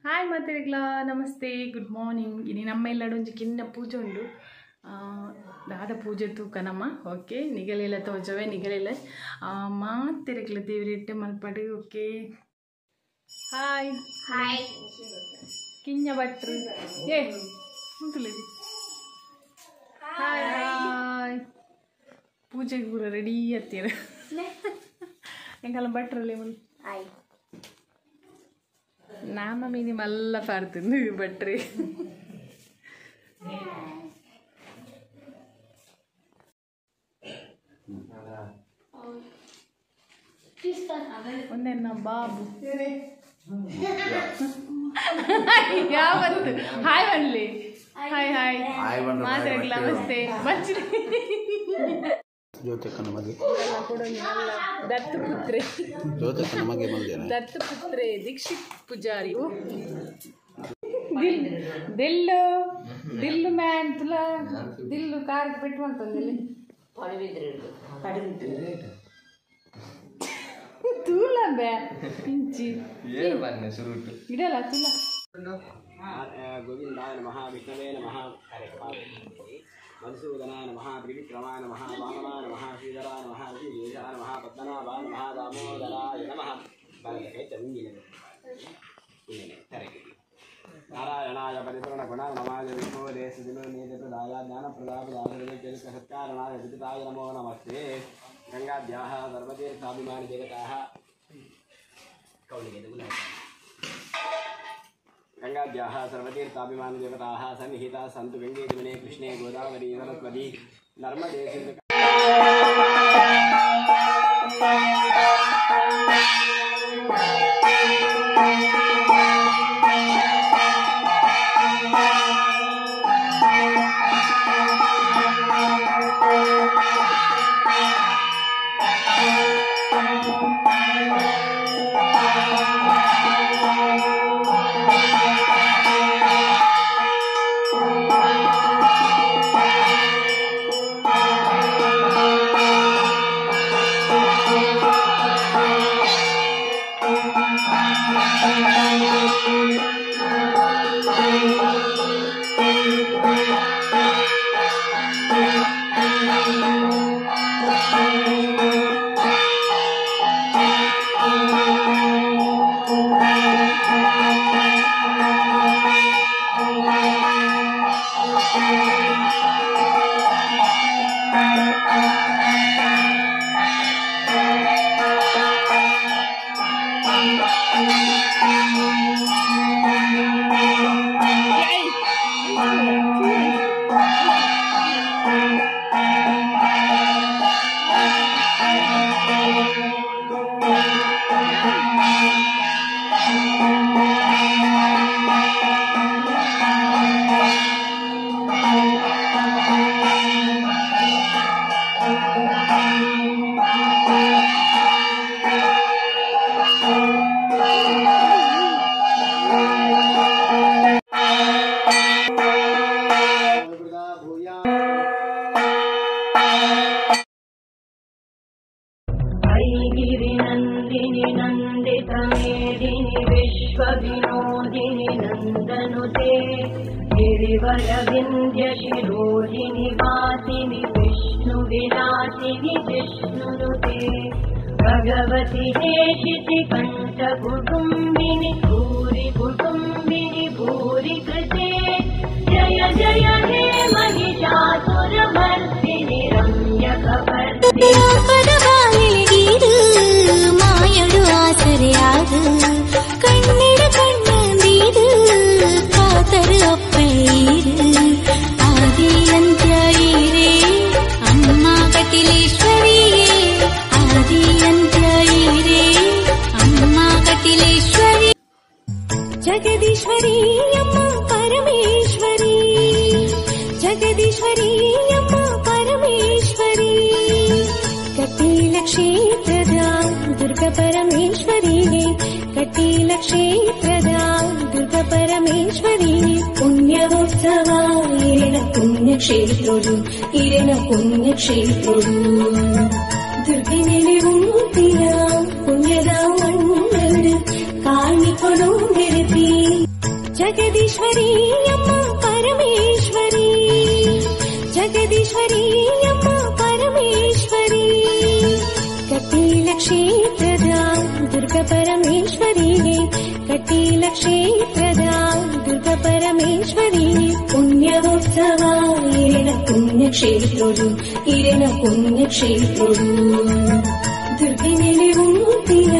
Hi ಮಾತೆರೆಗ್ಲಾ namaste, good morning. ಇನಿ ನಮ್ಮ ಇಲ್ಲಡೊಂಜಿ ಕಿನ್ನ ಪೂಜೆ ಉಂಡು. ದಾದ ಪೂಜೆ ತೂಕ ನಮ್ಮ ಓಕೆ ನಿಗಲೆಲ್ಲ ತೋಜವೆ ನಿಗಲೆಲ್ಲ ಮಾತೆರೆಗ್ಲ ದೇವರಿಟ್ಟೆ ಮಲ್ಪಡು. ಓಕೆ ಹಾಯ್ ಹಾಯ್ ಕಿಂಜ ಭಟ್ರು ಏ ಉಂಟುಲೇದಿ. ಹಾಯ್ ಹಾಯ್ ಪೂಜೆಗೆ ಪೂರ ರೆಡಿ ಅತ್ತೀರ ಎಂಕಲ್ಲ ಭಟ್ರಲ್ಲಿ ಹಾಯ್ ನಾಮ ಮೀನಿ ಮಲ್ಲ ಪಾರ್ತಿಂದು ಭಟ್ರಿ. ಒಂದೇನ ಬಾಬು ಯಾವತ್ತು ಹಾಯ್ ಬನ್ಲಿ. ಹಾಯ್ ಹಾಯ್ ಮಾತಾಡಲ್ಲ ನಮಸ್ತೆ ಬಚ್ಚಿರಿ ದತ್ತುಪುತ್ರೆ ದತ್ತುಪುತ್ರೆ ದೀಕ್ಷಿತ್ ಪೂಜಾರಿ. ದಿಲ್ ದಿಲ್ಲು ದಿಲ್ಲು ಮ್ಯಾನ್ ತುಲ ದಿಲ್ಲು ಕಾರ್ ಪೆಟ್ಟು ಮಾಡ್ತಂದಿಲ್ಲ ತೂಲ ಬೇ ಇಂಚಿ ಇಡಲ್ಲ ತುಲ. ಗೋವಿಂದಾಯ ನಮಃ, ವಿಷ್ಣವೇ ನಮಃ, ಮಧುಸೂದನಾಯ ನಮಃ, ತ್ರಿವಿಕ್ರಮಾಯ ನಮಃ, ವಾಮನಾಯ ನಮಃ, ಶ್ರೀಧರಾಯ ನಮಃ, ಋಷಿಕೇಶಾಯ ನಮಃ, ಪದ್ಮನಾಭಾಯ ನಮಃ, ದಾಮೋದರಾಯ ನಮಃ. ನಾರಾಯಣಾಯ ಪರಿಪೂರ್ಣ ಗುಣಾಯ ವಿಷ್ಣುವೇ ಸುದಿನೋನೇತದಾಯ ಜ್ಞಾನಪ್ರದಾಪದಾಯ ಸತ್ಕಾರಣಾಯ ವಿದಿತಾಯ ನಮೋ ನಮಸ್ತೆ. ಗಂಗಾದ್ಯಾಃ ಸರ್ವತೀರ್ಥಾಭಿಮಾನಿ ದೇವತಾಃ ಕೌಲಿಗೆ ಗಂಗಾದ್ಯಾಃ ಸರ್ವತೀರ್ಥಾಭಿಮಾನಿ ದೇವತಾಃ ಸನ್ನಿಹಿತಾಃ ಸಂತು ಗಂಗೆ ಜಮುನೆ ಕೃಷ್ಣೆ ಗೋದಾವರಿ ಸರಸ್ವತಿ ನರ್ಮದೇ ಸಿಂಧು. गिरिनन्दिनि नन्दितमेदिनि विश्वविनोदिनि नन्दनुते गिरिवरविन्ध्यशिरोधिनि वासिनि विष्णुविलासिनि जिष्णुनुते भगवति देशिति कण्ठकुटुम्बिनि भूरि कुटुम्बिनि भूरि कृते जय जय हे महिषासुरमर्दिनि रम्यकपर्दिनि. ಕಣ್ಣಿಡ ಕಣ್ಣೀರು ಕಾತರು ಅಪ್ಪೈರು ಆದಿ ಅಂತ್ಯ ಈರೇ ಅಮ್ಮ ಕಟಿಲೇಶ್ವರಿಯೇ ಆದಿ ಅಂತ್ಯ ಈರೇ ಅಮ್ಮ ಕಟಿಲೇಶ್ವರಿ ಜಗದೀಶ್ವರಿ ಅಮ್ಮ ಪರಮೇಶ್ವರಿ ಜಗದೀಶ್ವರಿ ಅಮ್ಮ ಪರಮೇಶ್ವರಿ ಕಟೀಲ ಕ್ಷೇತ್ರದ ದುರ್ಗ ಪರಮೇಶ್ವರಿಯೇ ಕಟೀಲ ಕ್ಷೇತ್ರದ ದುರ್ಗ ಪರಮೇಶ್ವರಿ ಪುಣ್ಯೋತ್ಸವ ಇರೆನ ಪುಣ್ಯಕ್ಷೇತ್ರೋಡು ಇರೆನ ಪುಣ್ಯಕ್ಷೇತ್ರೋಡು ದುರ್ಗೆ ನೆಲೆಯುತ್ತಿನ ಪುಣ್ಯದ ಮಣ್ಣು ಕಾಣಿಕೊಡು ಮೆರೆತಿ. ಜಗದೀಶ್ವರಿ ಅಮ್ಮ ಪರಮೇಶ್ವರಿ ಜಗದೀಶ್ವರಿ ಅಮ್ಮ ಪರಮೇಶ್ವರಿ ಕಟೀಲ ಕ್ಷೇತ್ರದ ದುರ್ಗ ಪರಮೇಶ್ವರಿ ಕಟೀಲ ಕ್ಷೇತ್ರದ ದುರ್ಗ ಪರಮೇಶ್ವರಿ ಪುಣ್ಯೋತ್ಸವ ಇರೆನ ಪುಣ್ಯಕ್ಷೇತ್ರೋಡು ಇರೆನ ಪುಣ್ಯಕ್ಷೇತ್ರೋಡು ದುರ್ಗೆ ನೆಲೆಯುಂತಿನ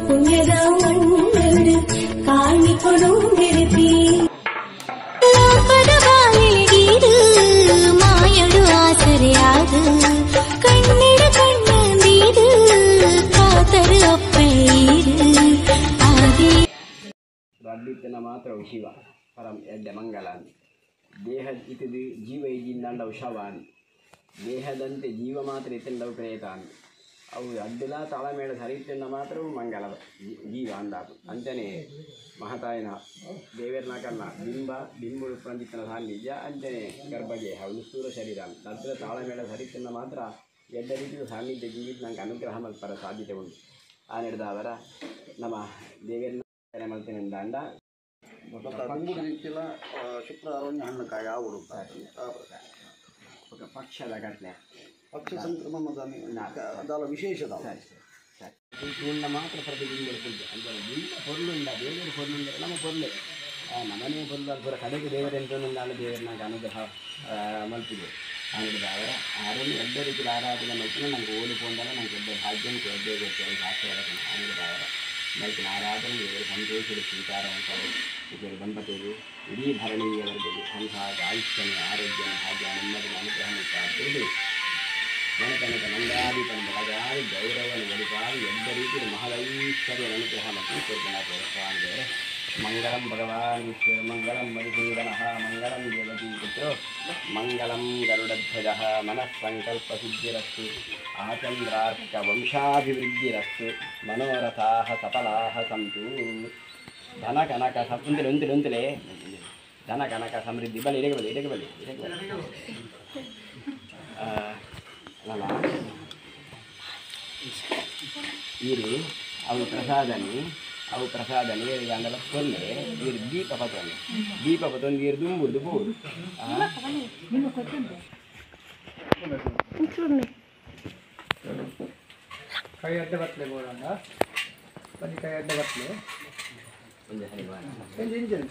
ಪುಣ್ಯದ ಮಣ್ಣಡು ಕಾಣಿಕೊಡೊಂದಿರುತ್ತಿ ಲೋಕದ ಬಾಳಿಗೀಡು ಮಾಯಡು ಆಸರೆಯಾದು ಕಣ್ಣಿಡ ಕಣ್ಣೀರು ಕಾತರು ಅಪ್ಪೀರು ಆದಿ ಅಡ್ಡಿತ್ತನ ಮಾತ್ರ ಶಿವ ಪರಂ ಎಡ್ಡೆ ಮಂಗಲಾನ್ ದೇಹ ಇತದು ಜೀವ ಇಜಿಂದಾಂಡವು ಶವಾನ್ ದೇಹದಂತೆ ಜೀವ ಮಾತ್ರ ಇತ್ತಂಡವು ಪ್ರೇತಾನ್ ಅವು ಅಡ್ಡಿಲ ತಳಮೇಳ ಸರಿತನ್ನ ಮಾತ್ರವು ಮಂಗಲ ಜೀವ ಅಂದಾಪು ಅಂಚನೆ ಮಹತಾಯನ ದೇವೇರ್ನ ಕನ್ನ ಬಿಂಬ ಬಿಂಬುಡು ಪ್ರಂಜಿತನ ಸಾನ್ನಿಧ್ಯ ಅಂಚನೆ ಗರ್ಭಗೇಹ ಒಂದು ಸ್ಥೂಲ ಶರೀರ ತದ್ರ ತಾಳಮೇಳ ಸರಿತನ್ನ ಮಾತ್ರ ಎಡ್ಡ ರೀತಿಯ ಸಾನ್ನಿಧ್ಯ ಜೀವಿತ ನಂಗೆ ಅನುಗ್ರಹ ಮಲ್ಪರ ಸಾಧ್ಯತೆ ಉಂಟು ಆ ನಡೆದವರ ನಮ್ಮ ದೇವೇರ್ನ ಮಲ್ತಿನಿಂದಾಂಡ ರೀತಿಲ ಶುಕ್ರವಾರ ಒಂಜಿ ಹಣ್ಣುಕಾಯಿ ಆವೊಡು ಪಕ್ಷದ ಘಟನೆ ಪಕ್ಷ ಸಂಕ್ರಮಣದ ದಾಲ ವಿಶೇಷ ದಾಲ ಸರಿ ಸರಿ ಸರಿ ಮಾತ್ರ ಪ್ರತಿಬಿಂಬ ಪೂಜೆ ಅಂದರೆ ಬಿಂಬ ಪೊರ್ಲುಂಡ ದೇವರು ಪೊರ್ಲುಂಡ ನಮ್ಮ ಪೊರ್ಲೆ ನಮ್ಮನೆ ಪೊರ್ಲು ಅದು ಪೂರ ಕಡೆಗೆ ದೇವರೆಂತ ದೇವರ ಅನುಗ್ರಹ ಮಲ್ಪಿದೆ ಅವರ ಆರನ್ನು ಎಡ್ಡೆ ರೀತಿಯ ಆರಾಧನೆ ಮಲ್ಪಿನ ನಂಗೆ ಓಡಿ ಪೋಂಡಲ ನಂಗೆ ಎಡ್ಡೆ ಭಾಗ್ಯ ಎಡ್ಡೆ ಗೊತ್ತಿಲ್ಲ ಆಶೀರ್ವಾದ ಅವರ ಮಲ್ಪಿನ ಆರಾಧನೆ ದೇವರು ಸಂತೋಷದ ಸ್ವೀಕಾರ ಅಂತಾರೆ ಇದರ ದಂಪತಿಗೆ ಇಡೀ ಧರಣಿಯವರೆಗೆ ಸಂಸಾರ ಆಯುಷ್ಯನ ಆರೋಗ್ಯ ಭಾಗ್ಯ ನೆಮ್ಮದಿನ ಅನುಗ್ರಹ ಪ್ರಾರ್ಥಿಸಿ ಮನತನಕ ನಂದಾದಿತನ ಬೆಳಗಾವಿ ಗೌರವನ ಒಡಿಪಾಗಿ ಎಡ್ಡ ರೀತಿಯ ಮಹದೈಶ್ವರ್ಯ ಅನುಗ್ರಹ ಮತ್ತು ಕೀರ್ತನ ಪ್ರೋತ್ಸಾಹಿಸಿದರೆ ಮಂಗಳಂ ಭಗವಾನ್ ವಿಶ್ವ ಮಂಗಳಂ ಮಧುಸೂದನಃ ಮಂಗಳಂ ದೇವಕೀ ಪುತ್ರೋ ಮಂಗಳಂ ಗರುಡಧ್ವಜ ಮನಃಸಂಕಲ್ಪಸಿದ್ಧಿರಸ್ತು ಆಚಂದ್ರಾರ್ಕ ವಂಶಾಭಿವೃದ್ಧಿರಸ್ತು ಮನೋರಥಾಃ ಸಫಲಾಃ ಸಂತು ಧನ ಕನಕ ಉಂತಲೆ ಉಂತಲೆ ಉಂತಲೆ ಧನ ಕನಕ ಸಮೃದ್ಧಿ ಬಲಿ ಇಡಗೆ ಬಲಿ ಇಡಗೆ ಬಲಿ ಇಡಗೆ ಬಲಿ ಅಲ್ಲ ಈರಿ ಅವು ಪ್ರಸಾದನಿ ಅವು ಪ್ರಸಾದ ನೀರಿಗೆ ಅಂದಲ ಕೊಲ್ಲೆ ನೀರು ದೀಪ ಪತೊಂದು ದೀಪ ಪತೊಂದು ನೀರು ದುಂಬುದು ಬೋಡು ಕೈ ಅಡ್ಡ ಬತ್ತಲೆ ಬೋಡಂಡ ಬನ್ನಿ ಕೈ ಅಡ್ಡ ಬತ್ತಲೆ ಒಂದೇ ಸರಿ ಬಾ. ಇಂಜಿನ್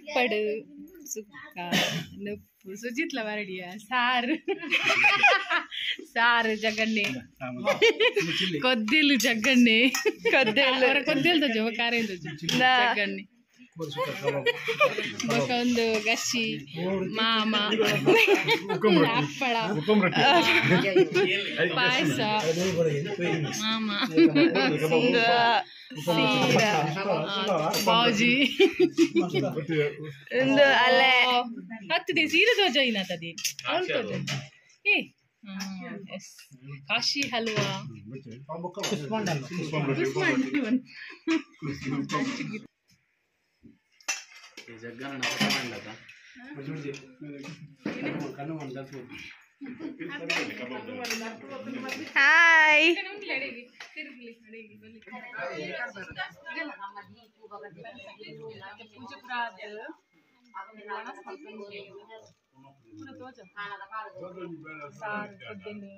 ಪಡು ಸುಕ್ಕ ನುಪ್ಪು ಸುಜಿತ್ಲ ವರಡಿಯ ಸಾರು ಸಾರು ಜಗಣ್ಣೆ ಕೊದ್ದಿಲು ಜಗ್ಗಣ್ಣೆ ಕೊದ್ದಿಲು ಕೊದ್ದಿಲು ತೋಜು ಕಾರೇನು ತೋಜು ಜಗ್ಗಣ್ಣೆ ಬೊಕ ಒಂದು ಗಶಿ ಮಾಮ ಹಪ್ಪಳ ಪಾಯಸ ಮಾಮ ಬಾಜಿ ಅಲ್ಲೇ ಹತ್ತಿದೆ ಸೀರೆ ತೋಜ ಇನ್ನಾತದಿ ಅವಳು ತೋಜ ಏ ಎಸ್ ಕಾಶಿ ಹಲ್ವಾ ಹಾಯ್ ಸಾರು ಕೊದ್ದಿಲು.